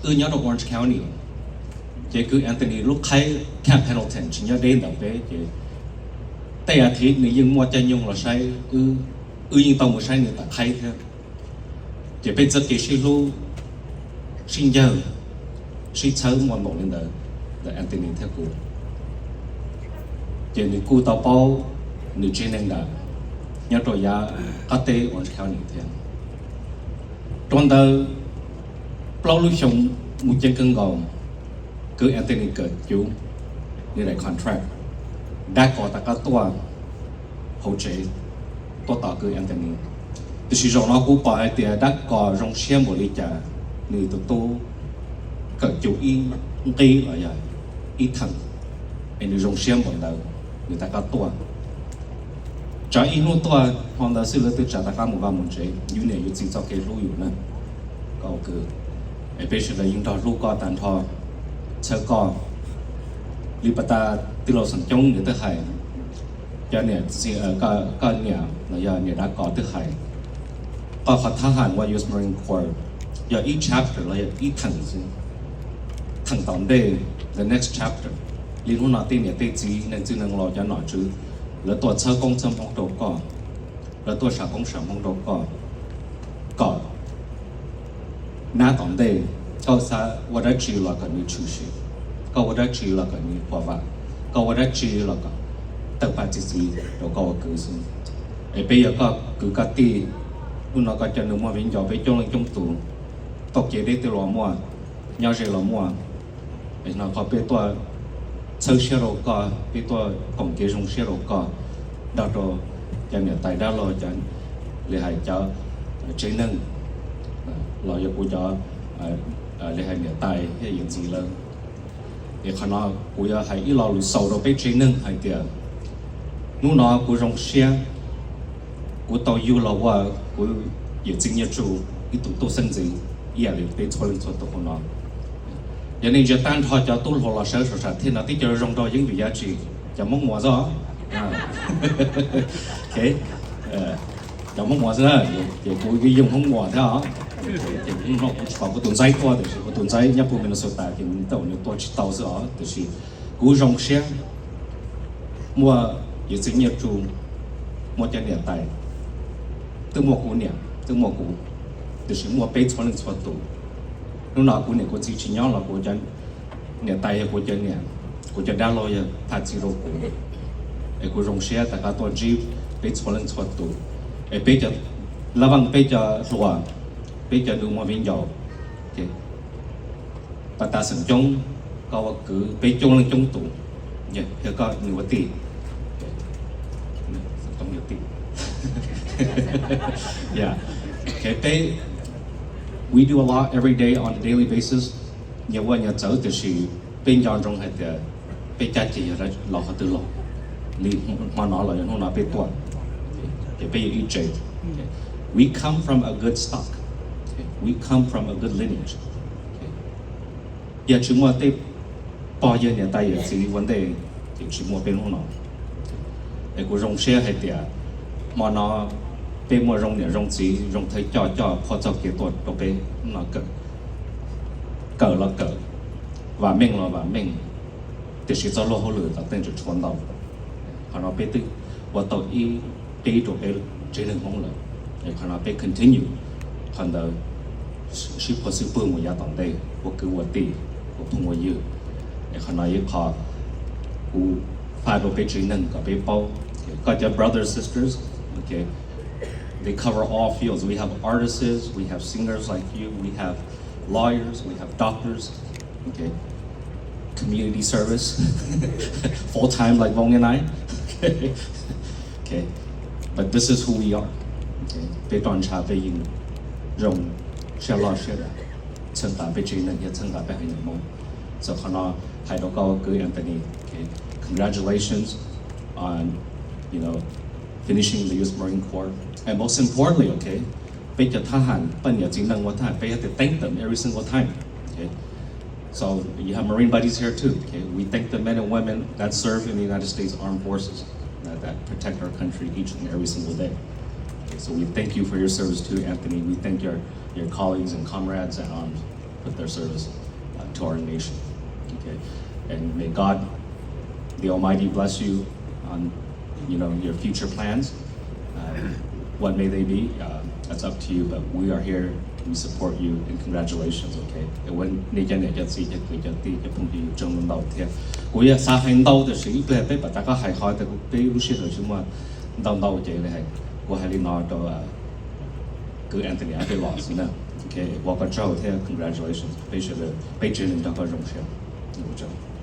Wb nyob rau Orange County, ces kwv Anthony lub qhaib Camp Pendleton tsis nyob deb ntawm peb, ces tej as thiv nws yeej muaj caij nyoog los saib, wb yeej tau mus saib nws tom qhaib thiab. Ces peb txoj kev sib hlub, sib ncawg, sib txhawb muaj npaum li ntawd ntawm Anthony thiab kuv. Ces nws kuj tau paub nws tsev neeg ntawd nyob rau yav qab teb Orange County thiab. Rau ntawd plaub lub xyoo mus ceev kawg nkaus, kwv Anthony kawm cuv, nws daim contract, dab kos rov qab tuaj hauv tsev, tuaj tos kwv Anthony. Tiam sis zaum no kuv pom hais tias dab kos zoo siab npaum li cas, nws tus tub kawm cuv ib nqib los yog ib theem, es nws zoo siab npaum ntawd, nws rov qab tuaj. Tsam ib hnub tuaj hmo ntawd xwb lawv twb tsa rov qab mus vaj mus tsev, yus niam yus txiv txoj kev hlub yus na. Koj ua kwv, es peb sawv daws yeej nrog hlub koj tag nrho, txhawb koj. Li pas tas tij laug Xeem Coob nws twb hais, cov niam, koj niam los yog niam dab kos twb hais, koj qhov thab ham ua U S Marine Corps yog ib chapter los yog ib theem xwb. Theem tom ntej, the next chapter, li hnub no tej niam tej txiv neej txiv neej laus cov nom tswv, lawv tuaj txhawb koob txhawb hmoov rau koj, lawv tuaj sam koob sam hmoov rau koj, kom nab tom ntej koj xav ua dab tsi los kom nws tshwm sim, koj ua dab tsi los kom nws huam vam, koj ua dab tsi los kom tawg paj txi txiv rau koj ua kwv xwb. Es peb yog koj kwv koj tij, hnub no koj cov nus muag viv ncaus peb coob leej coob tus, tau kev deb tej los muaj, nyob ze los muaj, es no qhov peb tuaj txhawb siab rau koj, peb tuaj koom kev zoo siab rau koj, nrog rau cov niam tais dab laug, cov li hais cov tsev neeg, los yog kuv cov li hais niam tais thiab yawm txiv lawm. Es qhov no kuv yuav hais ib lo lus xaus rau peb tsev neeg hais tias hnub no kuv zoo siab, kuv tau yug los ua kuv yawm txiv Nyiaj Tsu ib tug tub xeeb ntxwv ib yam li peb txhua leej txhua tus hauv no. Yog nej ntsia tag nrho cov tub hluas los sawv saum sam thiaj no, tib co zoo nraug yeeb vim yam tsi? Cov Hmoob Muas xwb. Cov Hmoob Muas xwb na, ces kuv yeej Hmoob Muas thiab os. Ces kuv tsis pom kuv tus ntxhais tuaj, tiam sis kuv tus ntxhais nyob puag Minnesota ces nws tau nws tuaj tsis tau xwb os. Tiam sis kuv zoo siab muaj yawm txiv Nyiaj Tsu, muaj cov niam tais, twb muaj kuv niam twb muaj kuv, tiam sis muaj peb txhua leej txhua tus. Hnub no kuv niam kuv txiv tsis nyob los kuv cov niam tais yog kuv cov niam, kuv cov dab laug yog phaj txiv rau kuv. Es kuv zoo siab rov qab tuaj ntsib peb txhua leej txhua tus, es peb cov lab vaj, peb cov hluas, peb cov nus muag viv ncaus, pas tas Xeem Coob, koj ua kwv peb coob leej coob tus, yog koj nws ua tij, peb, we do a lot every day on a daily basis, nyias ua nyias txawv, tiam sis peb nco ntsoov hais tias peb cab ceg yog los qhov twg los, li hmo no los yog hnub no peb tuaj, ces peb yog ib tsev. We come from a good stock, we come from a good lineage. Yog tsis muaj tej pog yawg niam tais yawm txiv ua ntej, ces tsis muaj peb hnub no. Es kuv zoo siab hais tias hmo no peb muaj zoo niam zoo txiv zoo thawj coj coj qhuab txoj kev tuaj rau peb no, kawm los kawm, vam meej los vam meej, tiam sis txoj luag hauj lwm tom tej tseem tshuav ntau. Qhov no peb twb ua tau ib qib rau peb tsev neeg Hmoob lawm, es qhov no peb continue qhov ntawd, sib qhuas sib pwg mus yav tom ntej ua kwv ua tij, ua phooj ua ywg. Es qhov no ib qho kuv faj rau peb tsev neeg kom peb paub, koj cov brothers sisters, they cover all fields. We have artists, we have singers like you, we have lawyers, we have doctors, okay, community service, full time like Vong and I. Okay, but this is who we are. Okay, peb roj ntsha peb yeej zoo siab loj siab dav, txhawb nqa peb tsev neeg thiab txhawb nqa peb haiv neeg Hmoob. So qhov no hais rau koj kwv Anthony, okay, congratulations on, you know, finishing the U S Marine Corps. And most importantly, okay, peb cov thab ham, poj niam txiv neej ua thab ham, peb have to thank them every single time. Okay? So you have Marine buddies here too. Okay? We thank the men and women that serve in the United States Armed Forces that, that protect our country each and every single day. Okay, so we thank you for your service too, Anthony. We thank your, your colleagues and comrades at arms. with their service uh, to our nation. Okay, and may God, the Almighty, bless you on, you know, your future plans. Uh, what may they be? Uh, that's up to you, but we are here. We support you and congratulations, okay? Ua nej cov niam cov txiv, cov kwv cov tij, cov phooj ywg, tsaug ntau thiab. Kuv yeej xav hais ntau tiam sis ib pliag peb pom rov qab hais qhov tias peb lub sij hawm tsis muaj ntau ntau ces li hais, kuv hais li no rau kwv Anthony Adelon xwb na. Okay, ua koj tsaug thiab congratulations. Peb sawv daws, peb tsev neeg nrog koj zoo siab. Ua tsaug.